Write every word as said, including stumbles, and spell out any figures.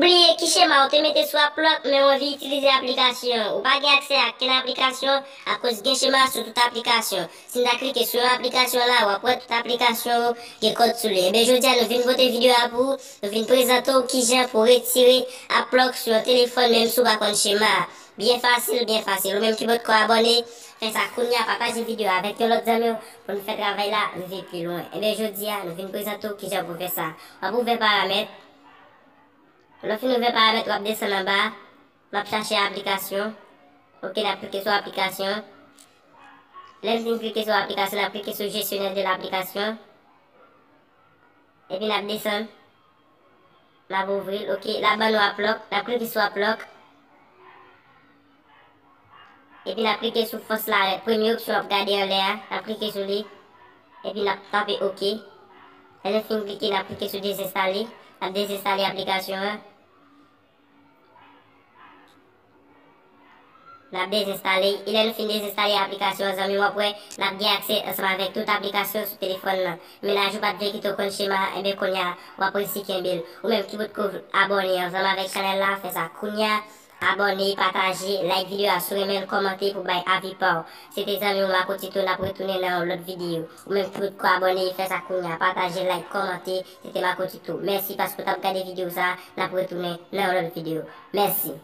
Bliye ki chema ou te mete sou Aplòk, men w anvi itilize aplikasyon an. Ou pa gen aksè a kenn aplikasyon akoz gen chema sou tout aplikasyon. Si n ta klike sou yon aplikasyon la, w ap wè tout aplikasyon yo gen kòd sou li. Ebyen, jodi a nou vin pote videyo a pou ou, nou vin prezante w kijan pou w retire Aplòk sou yon telefòn, menm si w pa konn chema a. Byen fasil, byen fasil. Ou menm ki potko abòne, fè sa kounye a, pataje videyo a avèk yon lòt zanmi w pou n fè travay la rive pi lwen. Ebyen, jodi a, nou vin prezante w kijan pou fè sa. W ap ouvè paramèt. Lè w fin ouvè paramèt, w ap desann anba. W ap chache aplikasyon. Oke, n ap klike sou aplikasyon. Lè n fin klike sou aplikasyon, n ap klike sou gestionnaire de l'application. Epi n ap desann. N ap ouvri l. Oke, l ap ban nou Aplòk. N ap klike sou Aplòk. Epi n ap klike sou fòs la, premye opsyon w ap gade anlè a. N ap klike sou li. Epi n ap tape oke. Lè nou fin klike, n ap klike sou dezenstale. N ap dezenstale aplikasyon an. N ap dezenstale. E lè nou fin dezenstale aplikasyon an, zanmi, w ap wè n ap gen aksè ansanm avèk tout aplikasyon sou telefòn nan. Mennaj ou pa t vle kite w konn chema a, enben kounye a, w ap resi kenbe l. Ou menm ki potko abòne ansanm avèk chanèl la, fè sa kounye a. Abòne, pataje, like videyo a si w renmen l, kòmante pou bay avi pa w. Se te zanmi w Marco Tito, n ap retounen nan yon lòt videyo. Ou menm ki potko abòne, fè sa kounye a, pataje, like, kòmante. Se te Marco Tito. Mèsi paske w t ap gade videyo sa a, n ap retounen nan yon lòt videyo. Mèsi.